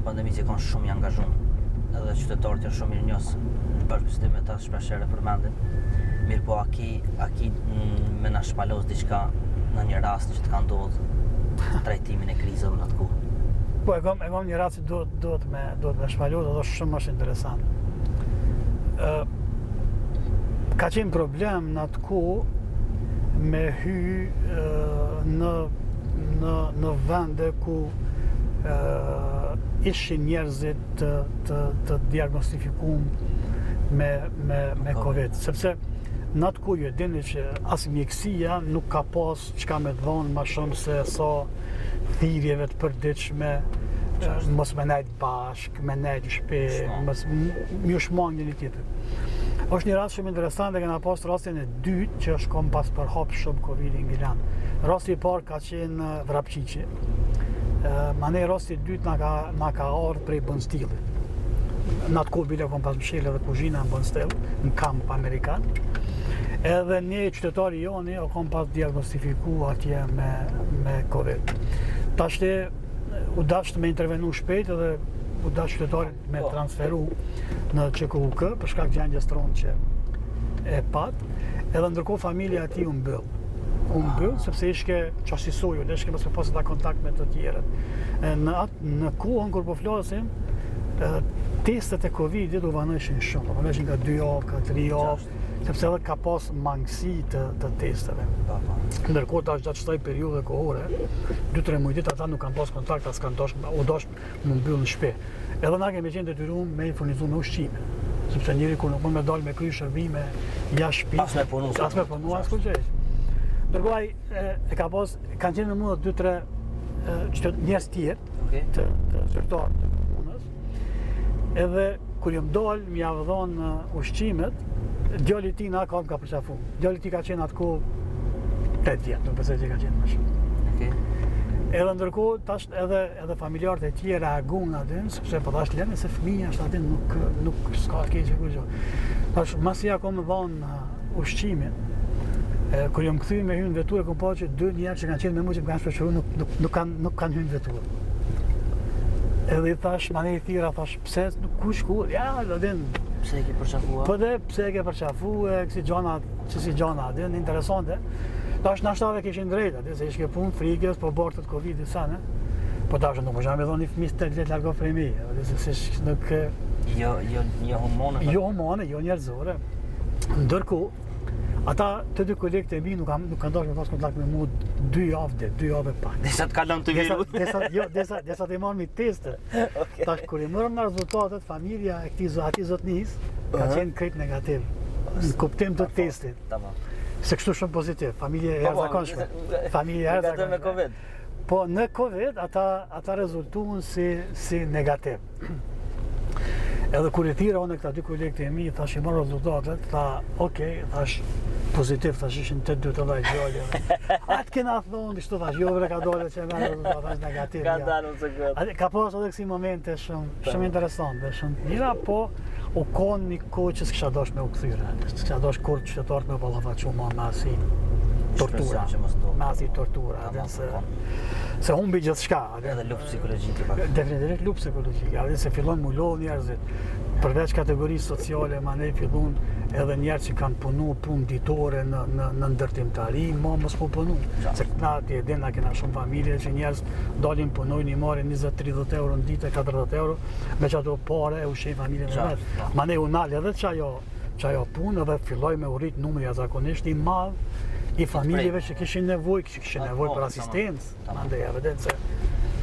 pandemisë je kon shumë i angazhum. Edhe qytetarët janë shumë mirënjohës në bashkëbisedim me ta shpesh herë e përmendin. Mirëpo a ki a ki me na shpalos diçka në një rast që të ka ndodhur trajtimin e krizave në atë kohë. Po e kam e kam një rast që duhet duhet me duhet me shpalos, edhe është shumë është interesant. Ë ka qenë problem në atë kohë me hy ë, në në në vende ku ë ishin njerëzit të të të diagnostifikum me me me Covid, sepse në atë kohë ju e dini që as mjekësia nuk ka pas çka me dhonë ma shumë se sa thirrjeve të përditshme, mos me nejt bashk, me nejt në shtëpi, mos me ju shmang njëri tjetrit. Është një rast shumë interesant e kena pas rastin e dytë që është kom pas përhap shumë Covid-i në Gjilan. Rasti i parë ka qenë Vrapçiqi. Manej rasti i dytë na ka, na ka ardhë prej Bondsteelit. Në atë kohë bile kom pas mshel edhe kuzhina në Bondsteel, në kamp amerikan. Edhe një qytetar i joni o kom pas diagnostifiku atje me, me Covid. Tashti u dasht me intervenu shpejt edhe u dasht qytetarin me po. transferu në QKUK për shkak gjendjes t'ronë që e pat. Edhe ndërkohë familja e tij u mbyll. U mbyll ah. sepse ishke qasisoju, dhe ishke mos me pasë ata kontakt me të tjerët. E, në atë në kohën kur po flasim, e, testet e Covidit u vanojshin shumë, u vanojshin nga 2 javë, ka 3 javë, sepse edhe ka pas mangësi të, të testeve. Po, po. Ndërkohë tash gjatë qësaj periudhe kohore, 2-3 muaj ditë ata nuk kanë pas kontakt, as kanë dash, u dash m'u mbyll në shtëpi. Edhe na kemi qenë detyruar me i furnizu me ushqime. Sepse njeri kur nuk mund me dalë me kry shërbime jashtë shtëpisë, as me punu, as me punu, as kurgjë. Ndërkohë ai e, e ka pas kanë qenë me mua 2-3 qytet njerëz tjerë, okay. të, të zyrtar të punës. Edhe kur jam dal, më ja dhon ushqimet, djali i tij na ka më ka përqafu. Djali i tij ka qenë atë kohë 8 vjet, nuk besoj që ka qenë më shumë. Okej. Edhe ndërkohë tash edhe edhe familjarët e tjerë reaguan aty, sepse po tash lënë se fëmija është aty nuk nuk s'ka të keqe kurgjë. Tash masi ja kom dhon uh, ushqimin, e, kur jam kthy me hyrë në veturë, kom pa që dy njerëz që kanë qenë me mua që më kanë shoqëruar nuk nuk nuk kanë nuk kanë hyrë në veturë. Edhe i thash, manej i thira, thash, pse nuk ku shku? Ja, do din. Pse e ke përqafua? Po dhe pse e ke përqafu, e kësi gjana, qësi gjana, din, interesante. Tash nashta edhe kishin drejtë, aty, se ishke punë frikës, po bartet Covid-i sa, ne? Po tash nuk më me thonë një fëmijë të vjet largo prej meje, aty se si nuk jo jo jo humane. Jo humane, jo njerëzore. Ndërkohë, ata të dy kolegët e mi nuk kanë nuk kanë dashur me pas kontakt me mua dy javë dhe dy javë e pak. Disa të kalon të viru. Disa jo, disa disa të marrë testet. Okay. Tash kur i morëm na rezultatet, familja e këtij atij zotnis ka qenë krejt negativ në kuptim të testit. Tamam. Se kështu shumë pozitiv, familje e po, po, jashtëzakonshme. Familje e jashtëzakonshme. Me Covid. Po në Covid ata ata rezultuan si si negativ. Edhe kur i thira unë këta dy kolegët e mi, thash i marr rezultatet, tha, ok, thash pozitiv, thash ishin të dy të dhaj djali. Atë kena thonë, kështu thash, jo bre ka dalë që merr rezultat, thash negativ. Ka dalë unë se këtë. Ka pas edhe kësi momente shumë, shumë interesante, shumë të mira, po u konë një kohë që s'kisha dash me u kthy, s'kisha dash kurrë qytetarët me u ballafaqu ma me asi tortura, me asi tortura, edhe se, se humbi gjithçka. Edhe luftë psikologjike pak. Definitivisht luftë psikologjike, edhe se fillon m'u lodh njerëzit, përveç kategorisë sociale, manej fillon edhe njerëz që kanë punu punë ditore në, në, në ndërtimtari, ma mos po punu. Se na ti e din, na kena shumë familje që njerëz dalin punojnë, i marrin 20-30 euro në ditë, 40 euro, me qato pare e ushqejnë familjen e vet. Manej u nal edhe qajo, qajo punë edhe filloi me u rrit numri jashtëzakonisht i madh i familjeve që kishin nevojë, që kishin nevojë për asistencë. Mandej, evident se.